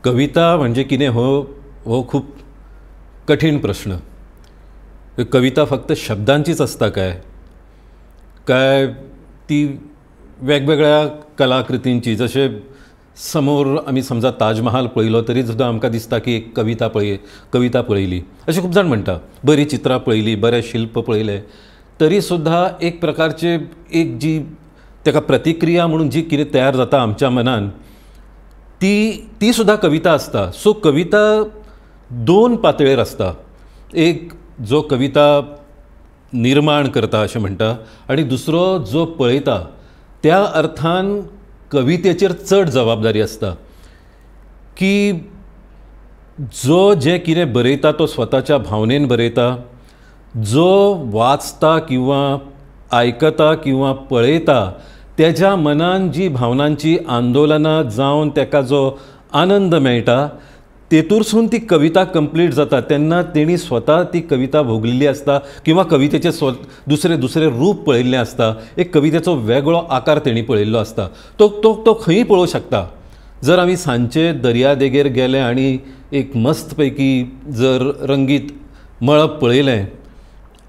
कविता म्हणजे कितें हो हो खूब कठीण प्रश्न. कविता फक्त शब्दांचीच आसता काय, काय ती वेगवेगळ्या कलाकृतींची? जशें समोर आमी समजा ताजमहाल पळयलो तरी सुद्दां आमकां दिसता की एक कविता कविता पळयली अशें खूब जाण म्हणटा. बरीं चित्रां पळयलीं, बरें शिल्प पळयलें तरी सुद्दां एक प्रकारचे एक जी ताका प्रतिक्रिया म्हणून जी कितें तयार जाता आमच्या मनान ती ती सुद्दां कविता आसता. सो कविता दोन पातळेर आसता. एक जो कविता निर्माण करता अशें म्हणटा आनी दुसरो जो पळयता. त्या अर्थान कवितेचेर चड जबाबदारी आसता की जो जें कितें बरयता तो स्वताच्या भावनेन बरयता, जो वाचता किंवा आयकता किंवा पळयता तेज्या मनान जी भावनांची आंदोलनां जावन तेका जो आनंद मेळटा तेतूरसून ती कविता कंप्लीट जाता. तेन्ना तेणी स्वता ती कविता भोगलेली आसता किंवा कवितेचें दुसरें दुसरें रूप पळयल्लें आसता, एक कवितेचो वेगळो आकार तेणी पळयल्लो आसता. तो तो तो खंयी पळोवंक शकता. जर आमी सांजचे दर्या देगेर गेले आनी एक मस्त पैकी जर रंगीत मळब पळयलें,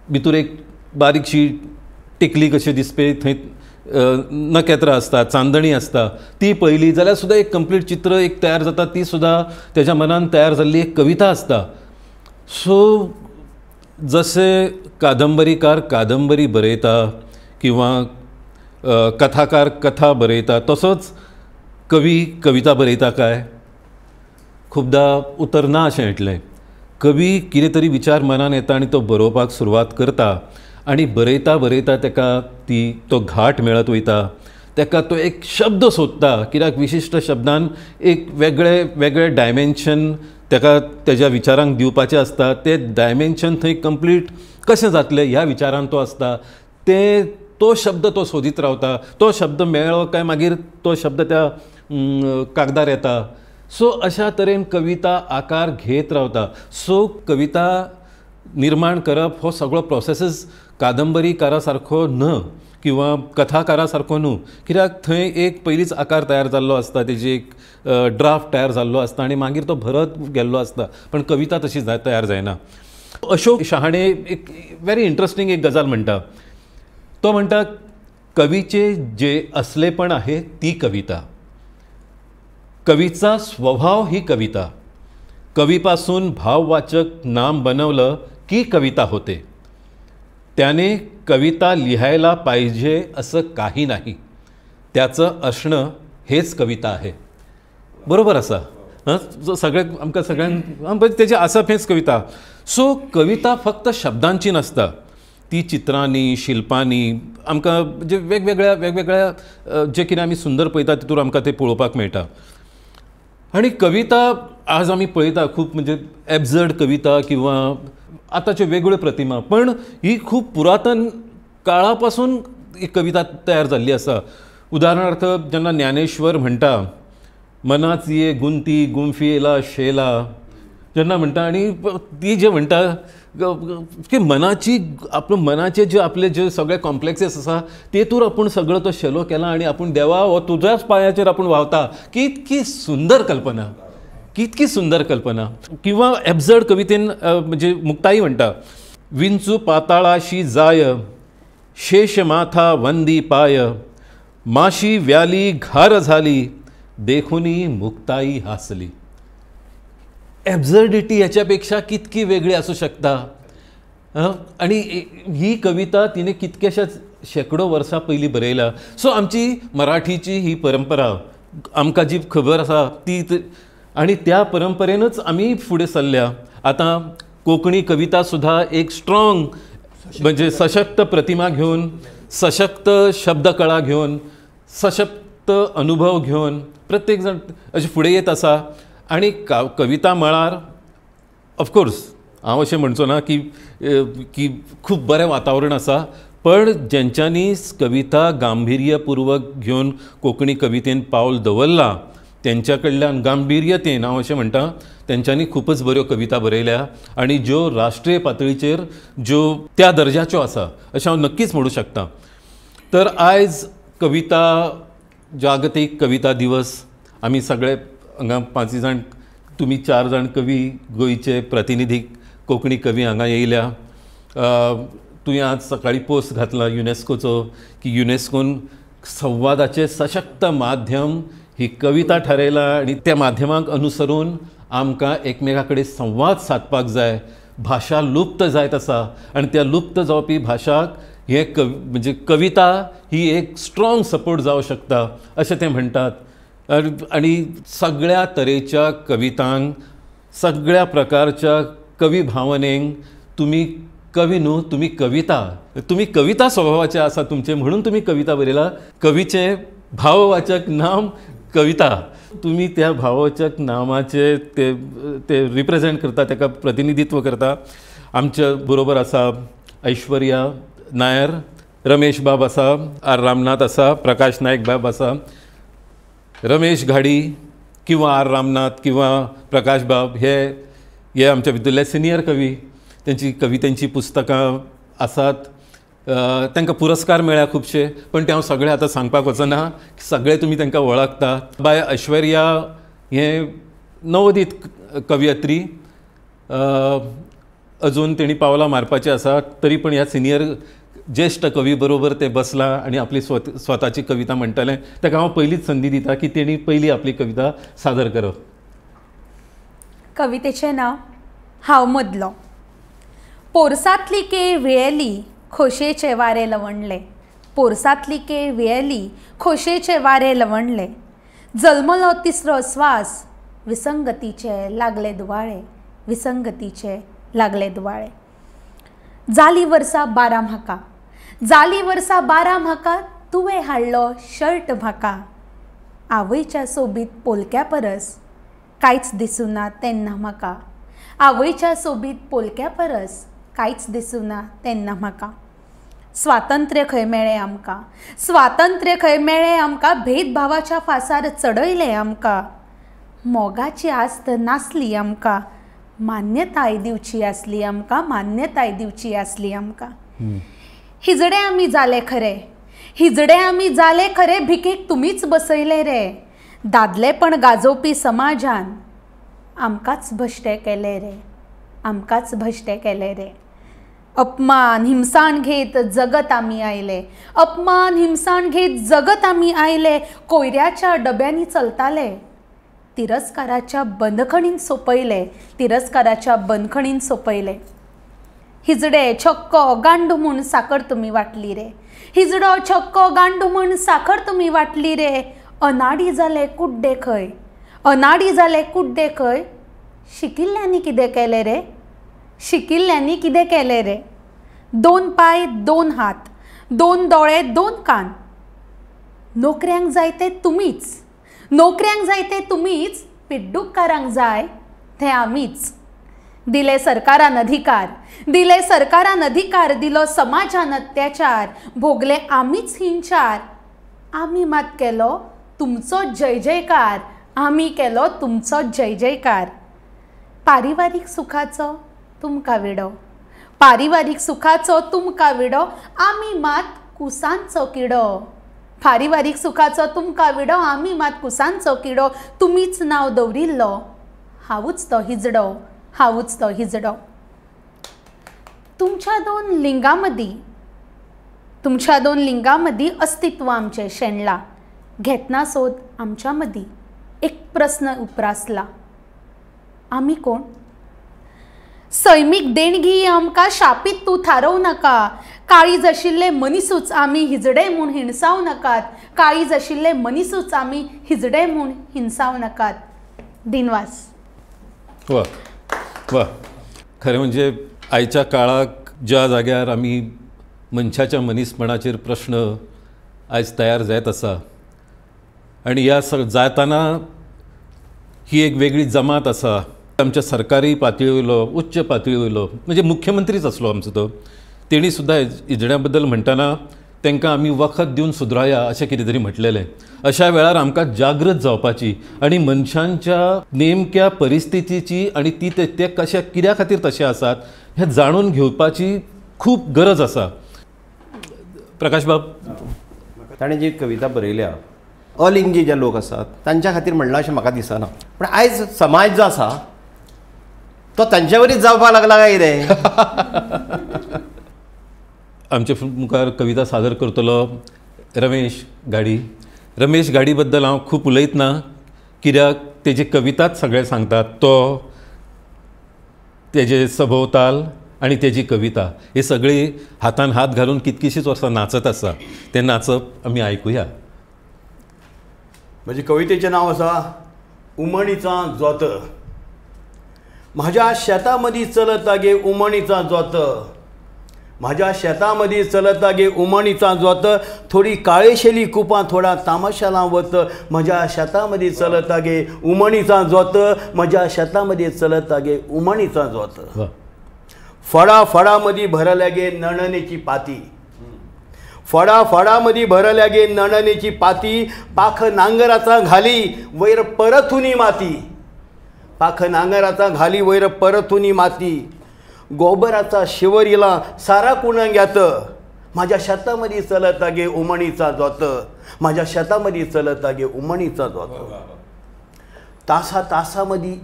भितर एक बारीकशी टिकली कशी दिसपी थंय नखेत्रां आसता, चांदणी आसता, ती पळयली जाल्यार सुद्दां एक कंप्लीट चित्र एक तयार जाता. ती सुद्दां तेज्या मनान तयार जाल्ली एक कविता आसता. सो जशें कादंबरीकार कादंबरी बरयता किंवा कथाकार कथा बरयता तसोच कवी कविता बरयता काय? खुबदां उतर ना अशें येतलें. कवी कितें तरी विचार मनान येता आनी तो बरोवपाक सुरवात करता आनी बरयता बरयता तेका ती तो घाट मेळत वयता, तेका तो एक शब्द सोदता कित्याक विशिश्ट शब्दान एक वेगळे वेगळे डायमेन्शन तेका तेज्या विचारांक दिवपाचें आसता. ते डायमेन्शन थंय कंप्लीट कशें जातलें ह्या विचारान तो आसता. ते तो शब्द तो सोदीत रावता. तो शब्द मेळ्ळो काय मागीर तो शब्द त्या कागदार येता. सो अशा तरेन कविता आकार घेत रावता. सो कविता निर्माण करप हो सगळो प्रोसेसीस कादंबरीकारा सारको न्हय किंवा कथाकारा सारको न्हू, कित्याक थंय एक पयलींच आकार तयार जाल्लो आसता, तेजी एक ड्राफ्ट तयार जाल्लो आसता आनी मागीर तो भरत गेल्लो आसता. पण कविता तशी तयार जायना. अशोक शहाणे एक वेरी इंट्रस्टींग एक गजाल म्हणटा. तो म्हणटा कवीचे जे असलेपण आहे ती कविता, कवीचा स्वभाव ही कविता, कवीपासून भाववाचक नाम बनवलं की कविता होते, त्याने कविता लिहायला पाहिजे असं काही नाही, त्याचं असणं हेच कविता आहे. बरोबर आसा सगळे आमकां सगळ्यांक तेजें आसप हेच कविता. सो कविता फक्त शब्दांची नासता, ती चित्रांनी, शिल्पांनी आमकां जे वेगवेगळ्या वेगवेगळ्या जे कितें आमी सुंदर पळयता तितूर आमकां तें पळोवपाक मेळटा. आनी कविता आज आमी पळयता खूब म्हणजे एब्जर्ड कविता किंवा आतांच्यो वेगळ्यो प्रतिमा, पण ही खूब पुरातन काळा पासून ही कविता तयार जाल्ली आसा. उदाहरणार्थ जेन्ना ज्ञानेश्वर म्हणटा मनाच ये गुंती गुंफियेला शेला जेन्ना म्हणटा, आनी ती जे म्हणटा की मनाची आपल्या मनाचे जे आपले जे सगळे कॉम्प्लेक्सीस आसा तेतूर आपूण सगळो तो शेलो केला आनी आपूण देवा हो तुज्याच पांयाचेर आपूण व्हांवता. कितकी सुंदर कल्पना, कितकी सुंदर कल्पना. किंवा एब्जर्ड कवितेन म्हणजे मुक्ताई म्हणटा विंचू पाताळाशी जाय शेष माथा वंदी पाय माशी व्याली घार झाली देखुनी मुक्ताई हासली. एब्जर्डिटी ह्याच्या पेक्षा कितकी वेगळी आसूं शकता. आनी ही कविता तिने कितक्याशाच शेंकडो वर्सां पयलीं बरयल्या. सो आमची मराठीची ही परंपरा आमकां जी खबर आसा ती आनी त्या परंपरेनच आमी फुडें सरल्या. आतां कोंकणी कविता सुद्दां एक स्ट्रोंग म्हणजे सशक्त प्रतिमा घेवन, सशक्त शब्दकळा घेवन, सशक्त अनुभव घेवन प्रत्येक जाण अशें फुडें येत आसा. आनी कविता मळार ऑफकोर्स हांव अशें म्हणचो ना की की खूब बरें वातावरण आसा, पण जेंच्यांनी कविता गांभिर्यपूर्वक घेवन कोंकणी कवितेन पावल दवरलां तेंच्या कडल्यान गांभिर्यतेन हांव अशें म्हणटा तेंच्यांनी खुबच बऱ्यो कविता बरयल्या आनी ज्यो राष्ट्रीय पातळीचेर ज्यो त्या दर्जाच्यो आसा अशें हांव नक्कीच म्हणूं शकता. तर आयज कविता जागतीक कविता दिवस आमी सगळे हांगा पांचूय जाण तुमी 4 जाण कवी गोंयचे प्रतिनिधी कोंकणी कवी हांगा येयल्या. तुवें आज सकाळी पोस्ट घातला युनेस्कोचो की युनेस्कोन संवादाचें सशक्त माध्यम ही कविता ठरयला आनी त्या माध्यमाक अनुसरून आमकां एकमेका कडेन संवाद सादपाक जाय. भाशा लुप्त जायत आसा आनी त्या लुप्त जावपी भाशाक हे म्हणजे कविता ही एक स्ट्रॉंग सपोर्ट जावं शकता अशें ते म्हणटात. आनी सगळ्या तरेच्या कवितांक, सगळ्या प्रकारच्या कवी भावनेक तुमी कवी न्हू, तुमी कविता, तुमी कविता स्वभावाचे आसा तुमचे, म्हणून तुमी कविता बरयला. कवीचें भाववाचक नाम कविता, तुमी त्या भाववाचक नामाचे ते ते रिप्रेजेंट करता, ताका प्रतिनिधित्व करता. आमच्या बरोबर आसा ऐश्वर्या नायर, रमेश बाब आसा, are Ramnath आसा, प्रकाश नायक बाब आसा, रमेश घाडी किंवा are Ramnath किंवा प्रकाश बाब हे हे आमच्या भितरले सिनियर कवी. तेंची कवितेंची पुस्तकां आसात, तांकां पुरस्कार मेळ्ळ्या खुबशे, पण ते हांव सगळे आतां सांगपाक वचना, सगळे तुमी तांकां वळखता. बाय ऐश्वर्या हें नवोदीत कवयित्री, अजून तेणी पावलां मारपाचीं आसा, तरी पण ह्या सिनियर ज्येश्ठ कवी बरोबर ते बसला आनी आपली स्वताची कविता म्हणटलें. ताका हांव पयलीच संदी दिता की तेणी पयली आपली कविता सादर करप. कवितेचें नांव हांव मदलो. पोरसांतली केळ विळेली खोशेचे वारें लवणले, पोरसांतली केळ विळेली खोशेचे वारें लवणले, जल्मलो तिसरो स्वास विसंगतीचे लागले दुवाळे, विसंगतीचे लागले दुवाळे. जाली वर्सां 12 म्हाका, जाली वर्सां 12 म्हाका, तुवें हाडलो शर्ट म्हाका, आवयच्या सोबीत पोलक्या परस कांयच दिसूना तेन्ना म्हाका, आवयच्या सोबीत पोलक्या परस कांयच दिसूना तेन्ना म्हाका. स्वातंत्र्य खंय मेळ्ळें आमकां, स्वातंत्र्य खंय मेळ्ळें आमकां, भेदभावाच्या फासार चडयलें आमकां, मोगाची आस्त नासली आमकां, मान्यताय दिवची आसली आमकां, मान्यताय दिवची आसली आमकां. हिजडे आमी जाले खरे, हिजडे आमी जाले खरे, भिकेक तुमीच बसयले रे, दादलेपण गाजोवपी समाजान आमकांच भश्टे केले रे, आमकांच भश्टे केले रे. अपमान हिमसाण घेत जगत आमी आयले, अपमान हिमसाण घेत जगत आमी आयले, कोयऱ्याच्या डब्यांनी चलताले, तिरस्काराच्या बंदखणीन सोंपयले, तिरस्काराच्या बंदखणीन सोंपयले. हिजडे छक्को गांडू म्हूण साखर तुमी वांटली रे, हिजडो छक्को गांडू म्हूण साखर तुमी वांटली रे, अनाडी जाले कुड्डे खंय, अनाडी जाले कुड्डे खंय, शिकिल्ल्यांनी कितें केलें रे, शिकिल्ल्यांनी कितें केलें रे. 2 पांय 2 हात, 2 दोळे 2 कान, नोकऱ्यांक जाय ते तुमीच, नोकऱ्यांक जाय ते तुमीच, पिड्डुककारांक जाय ते आमीच. दिले सरकारान अधिकार, दिले सरकारान अधिकार, दिलो समाजान अत्याचार, भोगले आमीच हिंचार, आमी मात केलो तुमचो जय जयकार, आमी केलो तुमचो जय जयकार. पारिवारीक सुखाचो तुमकां विडो, पारिवारीक सुखाचो तुमकां विडो, आमी मात कुसांचो किडो, पारिवारीक सुखाचो तुमकां विडो, आमी मात कुसांचो किडो, तुमीच नांव दवरिल्लो हांवूच तो हिजडो, हांवूच तो हिजडो. तुमच्या 2 लिंगां मदीं, तुमच्या 2 लिंगां मदीं अस्तित्व आमचें शेणलां, घेतना सोद आमच्या मदीं एक प्रस्न उप्रासला, आमी कोण? सैमीक देणगी आमकां शापीत तूं थारोवं नाका, काळीज आशिल्ले मनिसूच आमी हिजडे म्हूण हिणसावं नाकात, काळीज आशिल्ले मनिसूच आमी हिजडे म्हूण हिणसावं नाकात. दिनवास. वा वा. खरें म्हणजे आयच्या काळाक ज्या जाग्यार आमी मनशाच्या मनीसपणाचेर प्रश्न आयज तयार जायत आसा आनी ह्या जाताना ही एक वेगळी जमात आसा. आमच्या सरकारी पातळी वयलो, उच्च पातळी वयलो म्हणजे मुख्यमंत्रीच आसलो आमचो तो, तेणी सुद्दां हिजड्या बद्दल म्हणटना तांकां आमी वखद दिवन सुदराया अशें कितें तरी म्हटलेलें. अशा वेळार आमकां जागृत जावपाची आनी मनशांच्या नेमक्या परिस्थितीची आनी ती ते कशे कित्या खातीर तशे आसात हें जाणून घेवपाची खूब गरज आसा. प्रकाश बाब, ताणें जी कविता बरयल्या अलिंगी जे लोक आसात तांच्या खातीर म्हणलां अशें म्हाका दिसना. पूण आयज समाज जो आसा तो तांचे वरीच जावपाक लागला काय कितें? आमचे मुखार कविता सादर करतलो रमेश घाडी. रमेश घाडी बद्दल हांव खूब उलयतना कित्याक तेजी कविताच सगळे सांगतात. तो तेजे सभोवताल आनी तेजी कविता हे सगळी हातान हात घालून कितकीशींच वर्सां नाचत आसा. तें नाचप आमी आयकुया. म्हजे कवितेचें नांव आसा उमणीचा जोत. म्हाज्या शेता मदीं चलता गे उमणीचा जोत, म्हाज्या शेता मदीं चलता गे उमणीचा जोत, थोडी काळेशेली कुपां थोडा तामाशेलां वत, म्हज्या शेता मदीं चलता गे उमणीचा जोत, म्हज्या शेता मदीं चलता गे उमणीचा जोत. फळा फळा मदीं भरल्या गे नणनेची पाती, फळा फळा मदीं भरल्या गे नणनेची पाती, पाख नांगराचा घाली वयर परथुनी माती, पाख नांगराचा घाली वयर परथुनी माती, गोबराचा शिवरीला सारा कुणंग्यात, माझ्या शेतामध्ये चलता गे उमणीचा जोत, माझ्या शेतामध्ये चलता गे उमणीचा जोत. तासा तासामध्ये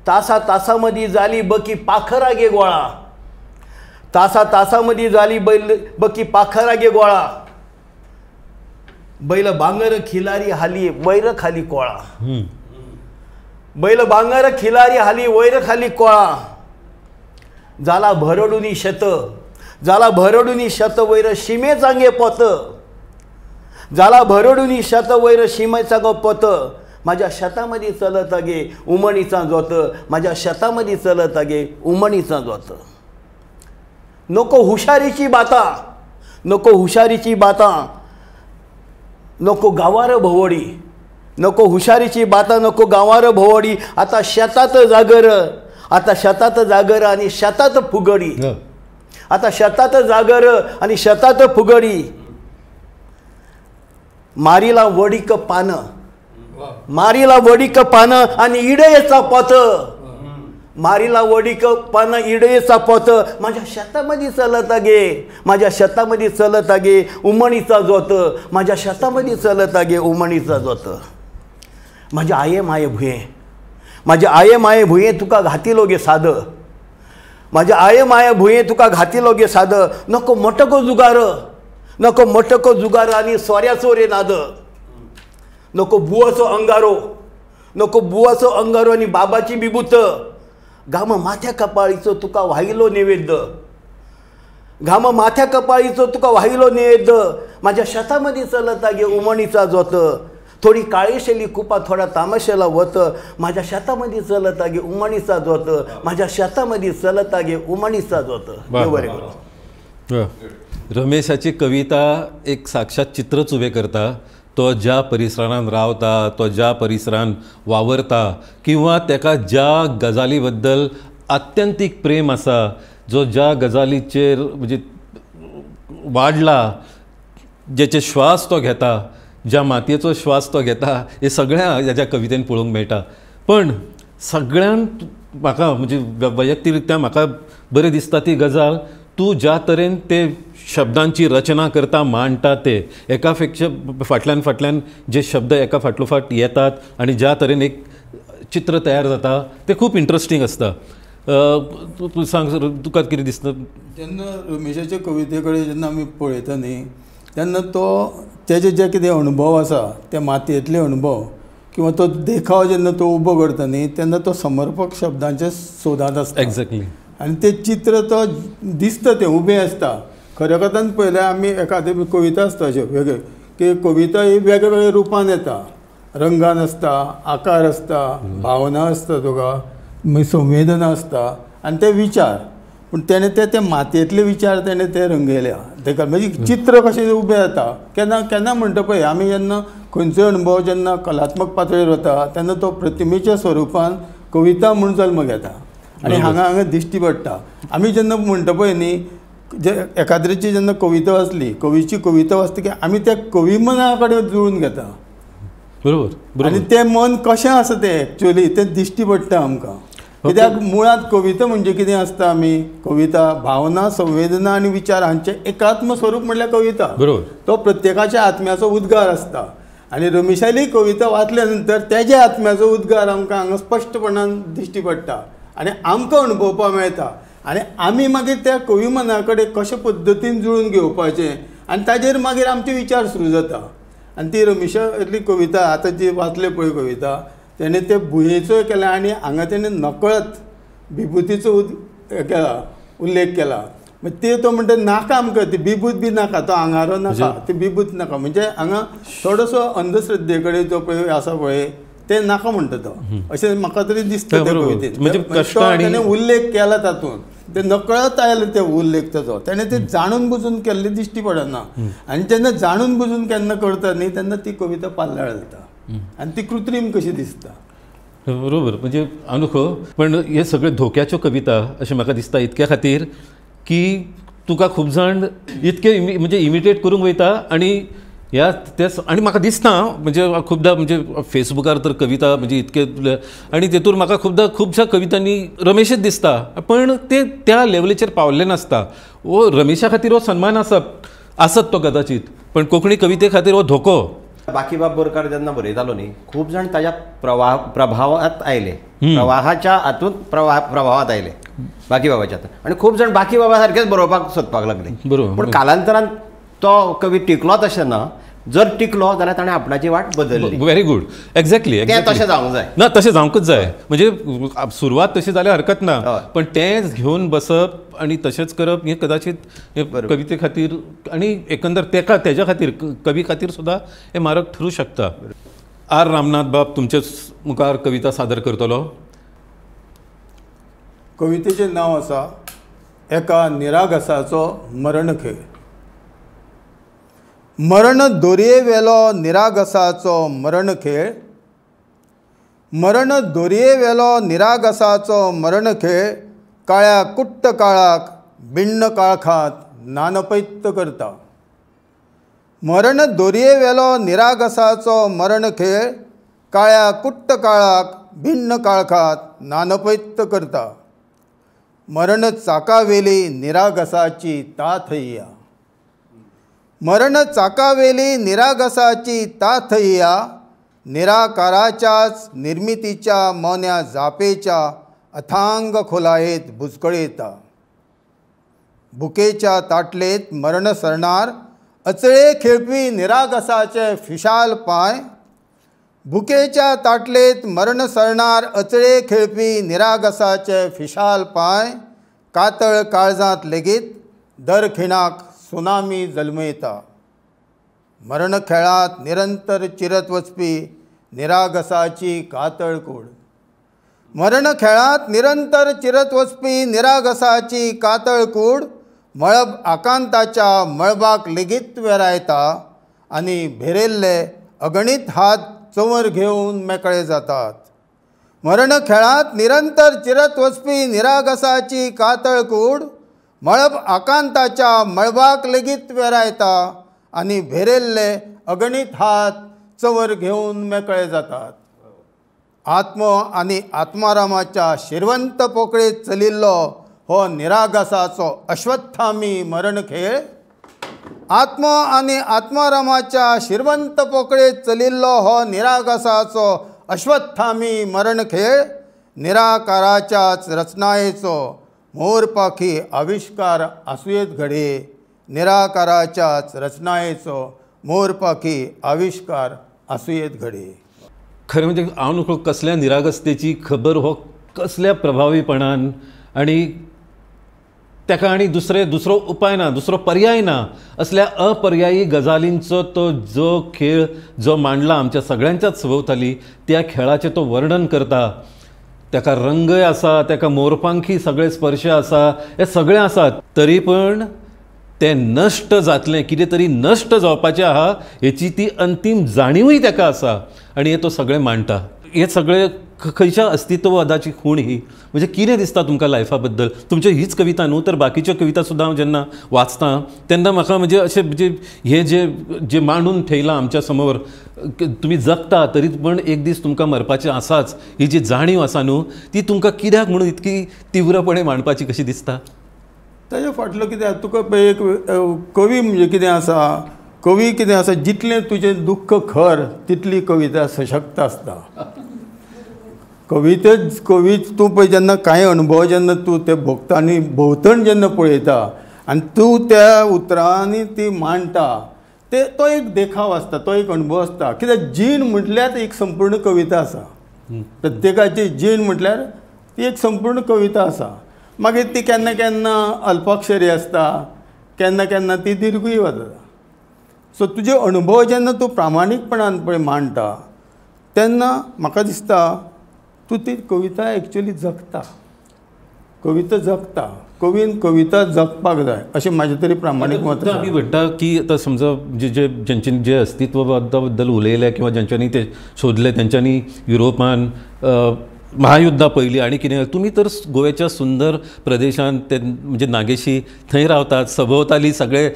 तासा तासामध्ये झाली बकी पाखरा गे गोळा, तासा तासामध्ये झाली बैल बकी पाखरा गे गोळा, बैल बांगर खिलारी हाली वैर खाली कोळा, बैल बांगर खिलारी हाली वैर खाली कोळा, जाला भरडुनी शेत, जाला भरडुनी शेत वैर शिमे चांगे पोत, जाला भरडुनी शेत वैर शिमे चांगो पोत, माझ्या शेतामध्ये चलता गे उमणीचा जोत, माझ्या शेतामध्ये चलता गे उमणीचा जोत. नको हुशारीची बाता, नको हुशारीची बाता, नको गावार भोवडी, नको हुशारीची बाता, नको गावार भोवडी, आता शेतात जागर, आता शेतात जागर आणि शेतात फुगडी, आता शेतात जागर आणि शेतात फुगडी, मारीला वडीक पानं, मारीला वडीक पानं आणि इडयेचा पोत, मारीला वडीक पानं इडयेचा पोत, माझ्या शेतामध्ये चलता गे, माझ्या शेतामध्ये चलता गे उमणीचा जोत, माझ्या शेतामध्ये चलता गे उमणीचा जोत. माझ्या आये माये भुये, माझ्या आये माये भुये तुका घातिलो गे साद, माझ्या आये माये भुये तुका घातिलो गे साद, नको मटको जुगार, नको मटको जुगार आणि सोऱ्याचो रे नाद, नको बुवाचो अंगारो, नको बुवाचो अंगारो आणि बाबाची बिबूत, घाम माथ्या कपाळीचो तुका वाहिलो नैवेद्य, घाम माथ्या कपाळीचो तुका वाहिलो नैवेद्य, माझ्या शेतामध्ये चलता गे उमणीचा जोत, थोडी काळीशेली कुपा थोडा तामाशेला वत, माझ्या शेतामध्ये चलता गे उमणीचा जोत, माझ्या शेतामध्ये चलता गे उमणीचा जोत. रमेशाची कविता एक साक्षात चित्रच उभे करता. तो ज्या परिसरान रावता, तो ज्या परिसरान वावरता किंवा ताका ज्या गजाली बद्दल आत्यंतीक प्रेम आसा, जो ज्या गजालीचेर म्हणजे वाडला, जेचे श्वास तो घेता, ज्या मातयेचो श्वास तो घेता, हे सगळ्या ह्या कवितेन पळोवंक मेळटा. पण सगळ्यांत म्हाका म्हणजे वैयक्तिकरित्या म्हाका बरें दिसता ती गजाल, तूं ज्या तरेन ते शब्दांची रचना करता, मांडटा, ते एका पेक्षा फाटल्यान फाटल्यान जे शब्द एका फाटलोफाट येतात आनी ज्या तरेन एक चित्र तयार जाता ते खूब इंट्रस्टींग आसता. तूं सांग सर, तुका कितें दिसता? जेन्ना रमेशाच्या कविते कडेन जेन्ना आमी पळयता न्ही तेन्ना तो तेजे जे कितें अणभव आसा ते मातयेंतले अणभव किंवा तो देखाव जेन्ना तो उबो करता न्ही तेन्ना तो समर्पक शब्दांच्या सोदांत आसता. एग्जॅक्टली. आनी तें चित्र तो दिसता, तें उबें आसता. खऱ्या कथान पळयल्यार आमी एखादी कविता आसता अश्यो वेगळे की कविता ही वेगळे वेगळे रुपान येता, रंगान आसता, आकार आसता, भावना आसता, तुका मागीर संवेदना आसता आनी ते विचार. पूण तेणें ते ते मातयेंतले विचार तेणें ते रंगयल्या तेका म्हणजे चित्र कशें उबें जाता. केन्ना केन्ना म्हणटा पळय आमी जेन्ना खंयचोय अणभव जेन्ना कलात्मक पातळेर वता तेन्ना तो प्रतिमेच्या स्वरुपान कविता म्हूण जल्म घेता आनी हांगा हांगा दिश्टी पडटा. आमी जेन्ना म्हणटा पळय न्ही, जे एकाद्रेची जेन्ना कविता वाचली, कवीची कविता वाचली की आमी त्या कवी मना कडेन जुळून घेता. बरोबर. आनी तें मन कशें आसा तें एक्चुअली तें दिश्टी पडटा आमकां. कित्याक मुळांत कविता म्हणजे कितें आसता, आमी कविता भावना, संवेदना आनी विचार हांचें एकात्म स्वरूप म्हणल्यार कविता. बरोबर. तो प्रत्येकाच्या आत्म्याचो उद्गार आसता. आनी रमेशाली कविता वाचल्या नंतर तेज्या आत्म्याचो उद्गार आमकां हांगा स्पश्टपणान दिश्टी पडटा आनी आमकां अणभवपाक मेळटा आनी आमी मागीर त्या कवी मना कडेन कशे पद्दतीन जुळून घेवपाचें आनी ताजेर मागीर आमचे विचार सुरू जाता. आनी ती रमेशाली कविता आतां जी वाचले पळय कविता तेणें ते भुंयेचोय केला आनी हांगा तेणें नकळत विभुतीचो केला उल्लेख केला. मागीर ते तो म्हणटा नाका आमकां ती बिबूत बी नाका, तो आंगारो नाका, ती बिबूत नाका. म्हणजे हांगा थोडोसो अंधश्रद्धे कडेन जो पळय आसा पळय ते नाका म्हणटा तो, अशें म्हाका तरी दिसता त्या कवितेन. म्हणजे उल्लेख केला तातूंत ते नकळत आयले ते उल्लेख ताचो, तेणें ते जाणून बुजून केल्ले दिश्टी पडना. आनी जेन्ना जाणून बुजून केन्ना करता न्ही तेन्ना ती कविता पाल्हाळ जाता आनी ती कृत्रीम कशी दिसता. बरोबर. म्हणजे अनोखो पण हे सगळे धोक्याच्यो कविता अशें म्हाका दिसता इतक्या खातीर की तुका खूब जाण इतके म्हणजे इमिटेट करूंक वयता आनी ह्या तेच. आनी म्हाका दिसता म्हणजे खुबदां म्हणजे फेसबुकार तर कविता म्हणजे इतके आनी तेतूर म्हाका खुबदां खुबश्या कवितांनी रमेशच दिसता पण ते त्या लेवलीचेर पावल्ले नासता. वो रमेशा खातीर हो सन्मान आसप आसत तो कदाचित, पण कोंकणी कविते खातीर हो धोको. बाकीबाब बोरकार जेन्ना बरयतालो न्ही खूब जाण ताज्या प्रभावात आयले, प्रवाहाच्या हातूंत प्रभावात आयले बाकीबाबाच्या हातूंत आनी खूब जाण बाकीबाबा सारकेच बरोवपाक सोदपाक लागले. बरोबर. पूण कालांतरान तो कवी टिकलोच अशें ना, जर टिकलो जाल्यार ताणें आपणाची वाट बदलली. Very good. Exactly. तें तशें जावंक जाय ना, तशें जावंकूच जाय. म्हणजे सुरवात तशी जाल्यार हरकत ना, पण तेंच घेवन बसप आनी तशेंच करप हें कदाचित कविते खातीर आनी एकंदर तेका तेज्या खातीर कवी खातीर सुद्दां हें मारक ठरूं शकता. आर रामनाथ बाब तुमचे मुखार कविता सादर करतलो. कवितेचें नांव आसा एका निरागसाचो मरणखेळ. मरण दोरयेवेलो निरागसाचो मरणखेळ, मरण दोरयेवेलो निरागसाचो मरणखेळ काळ्या कुट्ट काळाक बिण्ण काळखांत नानपैत्त करता. मरण दोरयेवेलो निरागसाचो मरणखेळ काळ्या कुट्ट काळाक भिन्न काळखांत नानपैत्त करता. मरण चाकावेली निरागसाची ताथय्या, मरण चाकावेली निरागसाची ताथय्या निराकाराच्याच निर्मितीच्या मोन्या जापेच्या अथांग खोलायेत बुचकळयता. भुकेच्या ताटलेत मरण सरणार अचळे खेळपी निरागसाचे फिशाल पांय, भुकेच्या ताटलेत मरण सरणार अचळे खेळपी निरागसाचे फिशाल पांय कातळ काळजांत लेगीत दर खिणाक सुनामी जल्मयता. मरण खेळांत निरंतर चिरत वचपी निरागसाची कातळ कूड, मरण खेळांत निरंतर चिरत वचपी निरागसाची कातळ कूड मळब आकांताच्या मळबाक लेगीत वेरायता आनी भेरेल्ले अगणीत हात चंवर घेवन मेकळे जातात. मरण खेळांत निरंतर चिरत वचपी निरागसाची कातळ कूड मळब आकांताच्या मळबाक लेगीत वेरायता आनी भेरेल्ले अगणीत हात चंवर घेवन मेकळे जातात. आत्मो आनी आत्मारामाच्या शिरवंत पोकळेत चलिल्लो हो निरागसाचो अश्वत्थामी मरणखेळ, आत्मो आनी आत्मारामाच्या शिरवंत पोकळेत चलिल्लो हो निरागसाचो अश्वत्थामी मरणखेळ निराकाराच्याच रचनायेचो मोरपाखी आविश्कार आसुयेत घडये, निराकाराच्याच रचनायेचो मोरपाखी आविश्कार आसुयेत घडये. खरें म्हणजे हांव न्हू कसल्या निरागसतेची खबर हो कसल्या प्रभावीपणान आनी ताका आनी दुसरो उपाय ना, दुसरो पर्याय ना असल्या अपर्यायी गजालींचो तो जो खेळ जो मांडला आमच्या सगळ्यांच्याच सभोवताली त्या खेळाचें तो वर्णन करता. ताका रंगय आसा, ताका मोरपांखी सगळे स्पर्श आसा, हे सगळें आसा, तरी पण तें नश्ट जातलें, कितें तरी नश्ट जावपाचें आहा हेची ती अंतीम जाणीवूय ताका आसा आनी हें तो सगळें मांडटा. हें सगळें खंयच्या अस्तित्ववादाची खूण ही, म्हणजे कितें दिसता तुमकां लायफा बद्दल? तुमच्यो हीच कविता न्हू तर बाकीच्यो कविता सुद्दां हांव जेन्ना वाचतां तेन्ना म्हाका म्हणजे अशें म्हणजे हें जें जें मांडून ठेयलां आमच्या समोर, तुमी जगता तरी पण एक दीस तुमकां मरपाचें आसाच ही जी जाणीव आसा न्हू ती तुमकां कित्याक म्हणून इतकी तीव्रपणे मांडपाची कशी दिसता? ताजे फाटलो कितें तुका एक कवी म्हणजे कितें आसा, कवी कितें आसा, जितलें तुजें दुख्ख खर तितली कविता सशक्त आसता. कवितेच कवी तूं पळय जेन्ना कांय अणभव जेन्ना तूं ते भोगता आनी भोंवतण जेन्ना पळयता आनी तूं त्या उतरांनी ती मांडटा, ते तो एक देखाव आसता, तो एक अणभव आसता. कित्याक जीण म्हटल्यार एक संपूर्ण कविता आसा. प्रत्येकाची जीण म्हटल्यार ती एक संपूर्ण कविता आसा. मागीर ती केन्ना केन्ना अल्पाक्षरी आसता, केन्ना केन्ना ती दीर्घूय वता. सो तुजे अणभव जेन्ना तूं प्रामाणीकपणान पळय मांडटा तेन्ना म्हाका दिसता तूं ती कविता एक्चुअली जगता. कविता जगता, कवीन कविता जगपाक जाय अशें म्हाजें तरी प्रामाणीक मत. आमी म्हणटा की आतां समजा जे जे ज्यांच्यानी जे अस्तित्ववादा बद्दल उलयले किंवा ज्यांच्यांनी ते शोधले तेंच्यांनी युरोपान महायुद्धा पयलीं आनी कितें, तुमी तर गोव्याच्या सुंदर प्रदेशांत ते म्हणजे नागेशी थंय रावतात, सभोवताली सगळे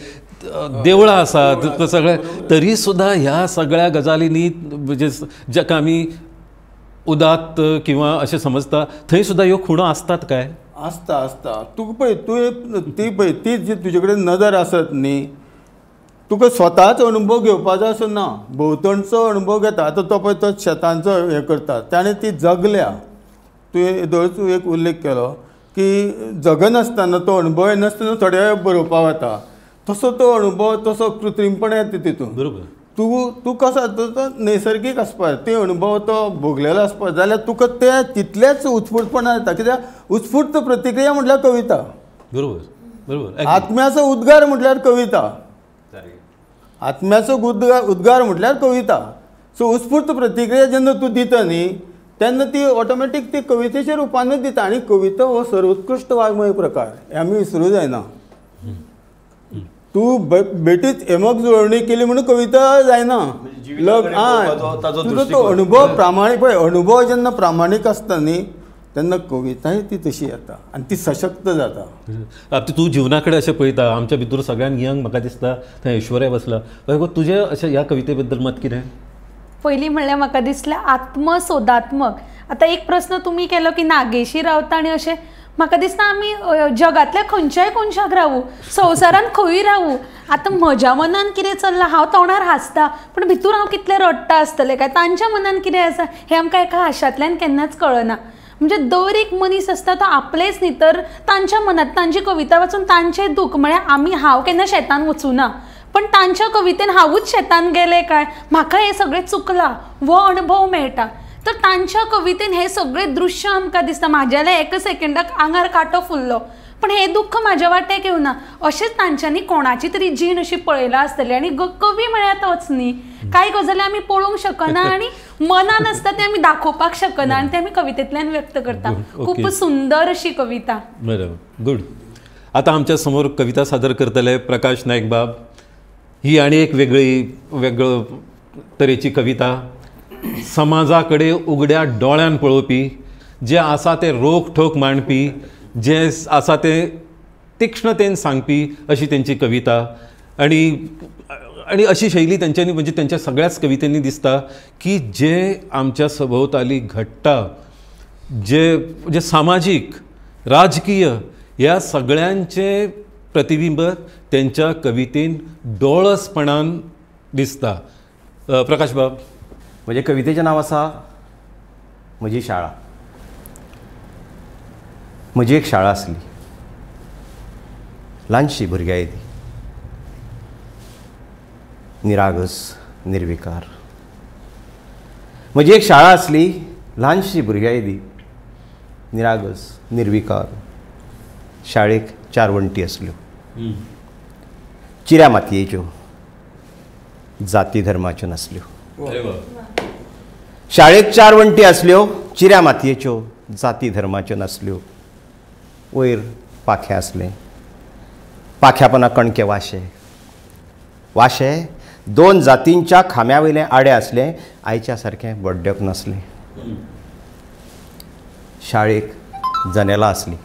देवळां आसात सगळे, तरी सुद्दां ह्या सगळ्या गजालींनी म्हणजे जाका आमी उदात्त किंवा अशें समजता थंय सुद्दां ह्यो खुणो आसतात काय? आसता आसता. तुका पळय तुवें ती पळय ती जी तुजे कडेन नदर आसत न्ही, तुका स्वताच अणभव घेवपाचो असो ना, भोंवतणचो अणभव घेता. आतां तो पळय तो शेतांचो हें करता, ताणें ती जगल्या. तुवें येदोळच एक उल्लेख केलो की जगनासतना तो अणभव येनासतना थोडे वेळ बरोवपाक वता, तसो तो अणभव तसो कृत्रीमपण येता तितून. बरोबर. तूं तूं कसो तो नैसर्गीक आसपा, ते अणभव तो भोगलेलो आसपा जाल्यार तुका ते तितलेच उत्स्फूर्तपणान येता. कित्याक उत्स्फूर्त प्रतिक्रिया म्हटल्यार कविता. बरोबर बरोबर. आत्म्याचो उद्गार म्हटल्यार कविता. आत्म्याचो उद्गार म्हटल्यार कविता. सो उत्स्फूर्त प्रतिक्रिया जेन्ना तूं दिता न्ही तेन्ना ती ऑटोमॅटीक ती कवितेच्या रुपानूच दिता. आनी कविता हो सर्वोत्कृश्ट वाङ्मय प्रकार हें आमी विसरूं जायना. तूं बेठीच यमक जुळवणी केली म्हणून कविता जायना. तुजो तो अणभव प्रामाणीक पळय, अणभव जेन्ना प्रामाणीक आसता न्ही तेन्ना कविताय ती तशी येता आनी ती सशक्त जाता. आतां तूं जिवना कडेन अशें पळयता, आमच्या भितर सगळ्यान यंग म्हाका दिसता थंय ऐश्वर्या बसला, तुजें अशें ह्या कविते बद्दल मत कितें? पयलीं म्हणल्यार म्हाका दिसलें आत्मसोदात्मक. आतां एक प्रस्न तुमी केलो की नागेशी रावता आनी अशें म्हाका दिसता आमी जगांतल्या खंयच्याय कोनशाक रावूं, संवसारांत खंयूय रावूं, आतां म्हज्या मनान कितें चल्लां, हांव तोंडार हांसता पूण भितूर हांव कितलें रडटा आसतलें काय, तांच्या मनान कितें आसा हें आमकां एका हांशांतल्यान केन्नाच कळना. म्हणजे दर एक मनीस आसता तो आपलेच न्ही तर तांच्या मनांत तांची कविता वाचून तांचें दूख, म्हळ्यार आमी हांव केन्ना शेतान वचूना पण तांच्या कवितेन हांवूच शेतान गेलें काय, म्हाका हें सगळें चुकलां हो अणभव मेळटा. तर तांच्या कवितेन हें सगळें दृश्य आमकां दिसता. म्हाज्या जाल्यार एका सेकंडाक आंगार कांटो फुल्लो पण हें दुख्ख म्हाज्या वाट्याक येवना. अशेंच तांच्यांनी कोणाची तरी जीण अशी पळयला आसतली. आनी कवी म्हळ्यार तोच न्ही, कांय गजाली आमी पळोवंक शकना आनी मनान आसता तें आमी दाखोवपाक शकना आनी तें आमी कवितेंतल्यान व्यक्त करता. खूब सुंदर अशी कविता. बरोबर, गुड. आतां आमच्या समोर कविता सादर करतले प्रकाश नायक बाब. ही आनी एक वेगळी वेगळो तरेची कविता, समाजा कडेन उगड्या दोळ्यान पळोवपी, जें आसा तें रोखठोक मांडपी, जें आसा तें तीक्ष्णतेन सांगपी अशी तेंची कविता. आनी आनी अशी शैली तेंच्यांनी म्हणजे तेंच्या सगळ्याच कवितेंनी दिसता की जें आमच्या सभोवताली घडटा, जे जे सामाजीक राजकीय ह्या सगळ्यांचें प्रतिबिंब तेंच्या कवितेन डोळसपणान दिसता. प्रकाश बाब. म्हजे कवितेचें नांव आसा म्हजी शाळा. म्हजी एक शाळा आसली, ल्हानशी भुरग्यां येदी, निरागस निर्विकार. म्हजी एक शाळा आसली, ल्हानशी भुरग्यां येदी, निरागस निर्विकार. शाळेक 4 वण्टी आसल्यो, चिऱ्या मातयेच्यो, जाती धर्माच्यो नासल्यो. शाळेक 4 वण्टी आसल्यो, चिऱ्या मातयेच्यो, जाती धर्माच्यो नासल्यो. वयर पाखें आसलें, पाख्यापना कणके वाशे, वाशे 2 जातींच्या खांब्या वयलें आडे आसलें, आयच्या सारकें बड्डक नासलें. शाळेक जनेलां आसलीं,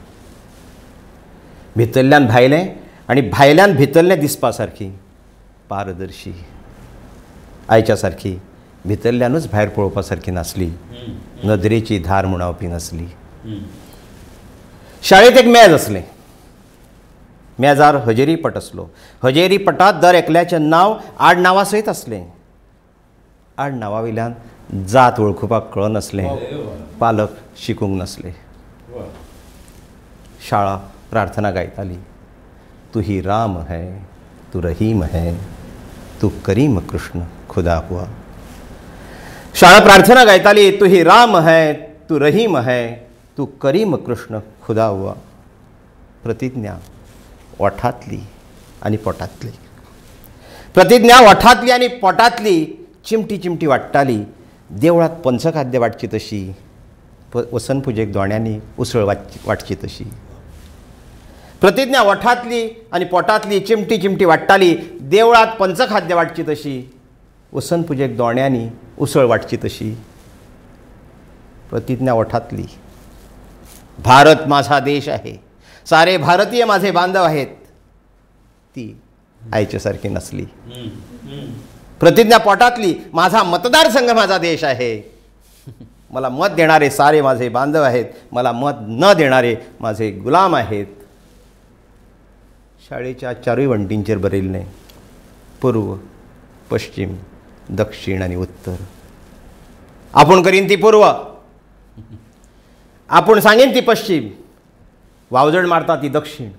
भितरल्यान भायलें आनी भायल्यान भितरलें दिसपा सारकी पारदर्शी, आयच्या सारकी भितरल्यानूच भायर पळोवपा सारकी नासली, नदरेची धार मुणावपी नासली. शाळेंत एक मेज आसलें, मेजार हजेरी पट आसलो. हजेरी पटात दर एकल्याचें नांव आडनांवा सयत आसलें. आडनांवा वयल्यान जात वळखुपाक कळनासलें, पालक शिकूंक नासले. शाळा प्रार्थना गायताली, तू ही राम है, तू रहीम है, तू करीम कृष्ण खुदा हुआ. शाळा प्रार्थना गायताली, तू ही राम है, तू रहीम है, तू करीम कृष्ण खुदा हुआ. प्रतिज्ञा ओठांतली आनी पोटांतली, प्रतिज्ञा ओठांतली आनी पोटांतली चिमटी चिमटी वाडटाली. देवळांत पंचखाद्य वांटची तशी, वसनपुजेक दोण्यांनी उसळ वांटची तशी. प्रतिज्ञा ओठांतली आनी पोटांतली चिमटी चिमटी वाडटाली. देवळांत पंचखाद्य वांटची तशी, वसनपुजेक दोण्यांनी उसळ वांटची तशी. प्रतिज्ञा ओठांतली, भारत माझा देश आहे, सारे भारतीय माझे बांधव आहेत, ती आयचे सारखी नसली. प्रतिज्ञा पोटातली, माझा मतदारसंघ माझा देश आहे, मला मत देणारे सारे माझे बांधव आहेत, मला मत न देणारे माझे गुलाम आहेत. शाळेच्या चारूय वण्टींचेर बरयिल्लें, पूर्व, पश्चिम, दक्षिण आनी उत्तर. आपूण करीन ती पूर्व, आपूण सांगीन ती पश्चिम, वावजण मारता ती दक्षिण,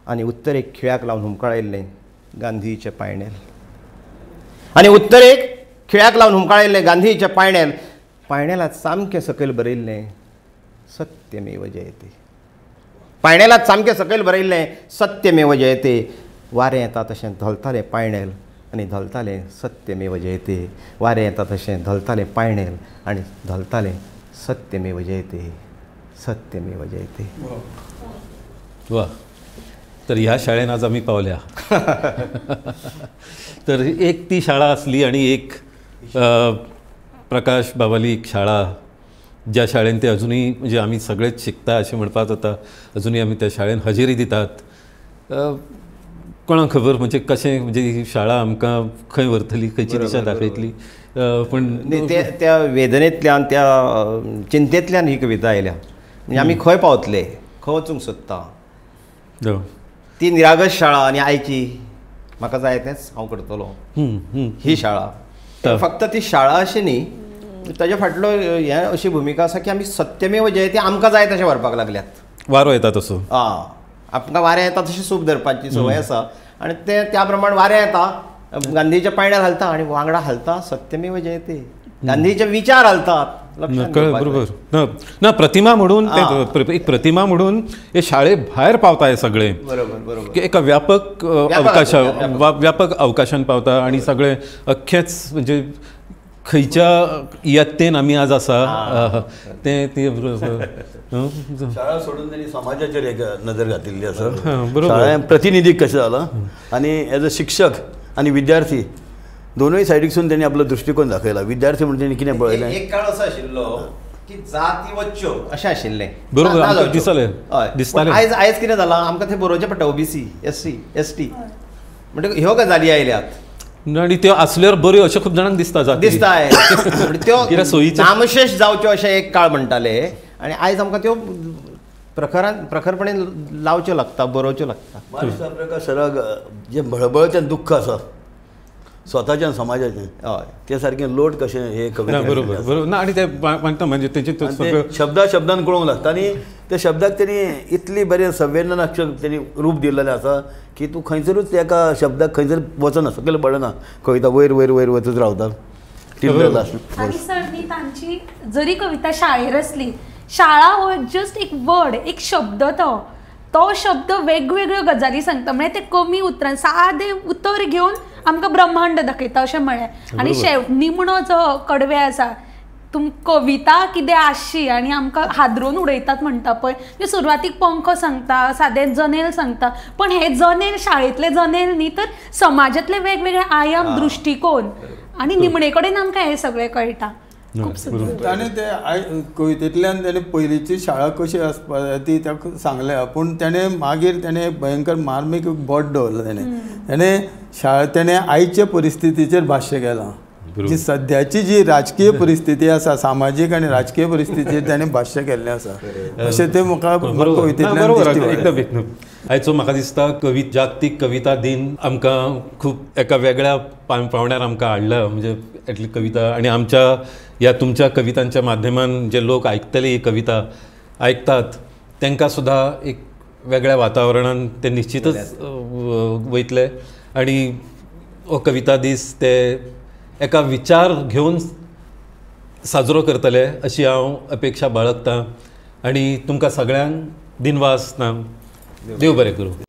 आनी उत्तरेक खिळ्याक लावन हुमकळायिल्लें गांधीचें पायणेल. आनी उत्तरेक खिळ्याक लावन हुमकळायिल्लें गांधीचें पायणेल. पायणेलात सामकें सकयल बरयिल्लें सत्यमेव जयते. पायणेलात सामकें सकयल बरयिल्लें सत्यमेव जयते. वारें येता तशें धोलतालें पायणेल आनी धोलतालें सत्यमेव जयते. वारें येता तशें धोलतालें पायणेल आनी धोलतालें सत्यमेव जयते, सत्यमेव जयते. वा, तर ह्या शाळेन आज आमी पावल्या. तर एक ती शाळा आसली आनी एक प्रकाश बाबाली एक शाळा, ज्या शाळेन ते अजुनूय म्हणजे आमी सगळेच शिकता अशें म्हणपाक जाता, अजुनूय आमी त्या शाळेन हजेरी दितात. कोणाक खबर म्हणजे कशें म्हणजे ही शाळा आमकां खंय व्हरतली, खंयची दिशा दाखयतली. पूण त्या वेदनेंतल्यान, त्या चिंतेंतल्यान ही कविता आयल्या. म्हणजे आमी खंय पावतले, खंय वचूंक सोदता. ती निरागस शाळा आनी आयची म्हाका जाय तेंच हांव करतलो ही शाळा. फक्त ती शाळा अशी न्ही, ताज्या फाटलो हें अशी भुमिका आसा की आमी सत्यमेव जयते आमकां जाय तशें व्हरपाक लागल्यात. वारो येता तसो, आमकां वारें येता तशें सूप धरपाची संवय आसा आनी ते त्या प्रमाण वारें येता, गांधीच्या पायण्यार घालता आनी वांगडा घालता सत्यमेव जयते, गांधीचे विचार घालतात. बरोबर ना, प्रतिमा म्हणून एक प्रतिमा म्हणून हे शाळे भायर पावता हे सगळे. बरोबर बरोबर, एका व्यापक अवकाशा व्यापक अवकाशान पावता आनी सगळे अख्खेच म्हणजे खंयच्या इयत्तेन आमी आज आसा तें ती शाळा सोडून त्यांनी समाजाचेर एक नदर घातिल्ली आसा. बरोबर, प्रतिनिधी कशें जालां आनी एज अ शिक्षक आनी विद्यार्थी दोनूय सायडीकसून त्यांनी आपलो दृश्टिकोन दाखयला. विद्यार्थी म्हणून त्यांनी कितें पळयलें, एक काळ असो आशिल्लो की जाती वच्च्यो अशें आशिल्लें. बरोबर, दिसतालें दिसतालें. आयज आयज कितें जालां, आमकां थंय बरोवचें पडटा ओबीसी, एससी, एसटी, म्हणटकीर ह्यो गजाली आयल्यात आनी त्यो आसल्यार बऱ्यो अशें खूब जाणांक दिसता दिसता. त्यो नामशेष जावच्यो अशें एक काळ म्हणटाले आनी आयज आमकां त्यो प्रखरान प्रखरपणे लावच्यो लागता, बरोवच्यो लागता. प्रकाश सराक जें भळभळचें दुख्ख आसा स्वताच्या समाजाचें, हय, ते सारकें लोट कशें हे कविता. बरोबर बरोबर ना, आनी ते मागता म्हणजे तेजे शब्दा शब्दान कळोवंक लागता आनी त्या शब्दाक तेणी इतली बरें संवेदनाक्षम तेणी रूप दिलेलें आसा की तूं खंयसरूच एका शब्दाक खंयसर वचना, सकयल पडना, कविता वयर वयर वयर वचत रावता. आनी सर न्ही, तांची जरी कविता शाळेर आसली, शाळा हो जस्ट एक वर्ड, एक शब्द, तो तो शब्द वेगवेगळ्यो गजाली सांगता. म्हळ्यार ते कमी उतरान सादें उतर घेवन आमकां ब्रह्मांड दाखयता अशें म्हळें. आनी निमणो जो कडवे आसा, तुम कविता कितें आसची आनी आमकां हादरून उडयतात म्हणटा पळय, म्हणजे सुरवातीक पंखो सांगता, सादें जनेल सांगता, पण हे जनेल शाळेंतलें जनेल न्ही, तर समाजांतले वेगवेगळे आयाम, दृश्टिकोन, आनी निमणे कडेन आमकां हें सगळें कळटा. खूब सुंदर. ताणें ते कवितेंतल्यान ताणें पयलींची शाळा कशी आसपा जाय ती ताका सांगल्या, पूण ताणें मागीर ताणें भयंकर मार्मीक बोट दवरलें. ताणें ताणें शाळा ताणें आयचे परिस्थितीचेर भाश्य केलां, जी सद्याची जी राजकीय परिस्थिती आसा, सामाजीक आनी राजकीय परिस्थितीचेर ताणें भाश्य केल्लें आसा. अशें तें म्हाका कवितेंतल्यान. आयचो म्हाका दिसता जागतीक कविता दिन आमकां खूब एका वेगळ्या पावंड्यार आमकां हाडला. म्हणजे एटली कविता आनी आमच्या ह्या तुमच्या कवितांच्या माध्यमान जे लोक आयकतले ही कविता आयकतात तांकां सुद्दां एक वेगळ्या वातावरणान ते निश्चितच वयतले आनी हो कविता दीस ते एका विचार घेवन साजरो करतले अशी हांव अपेक्षा बाळगतां आनी तुमकां सगळ्यांक दिनवास ना. देव बरें करूं.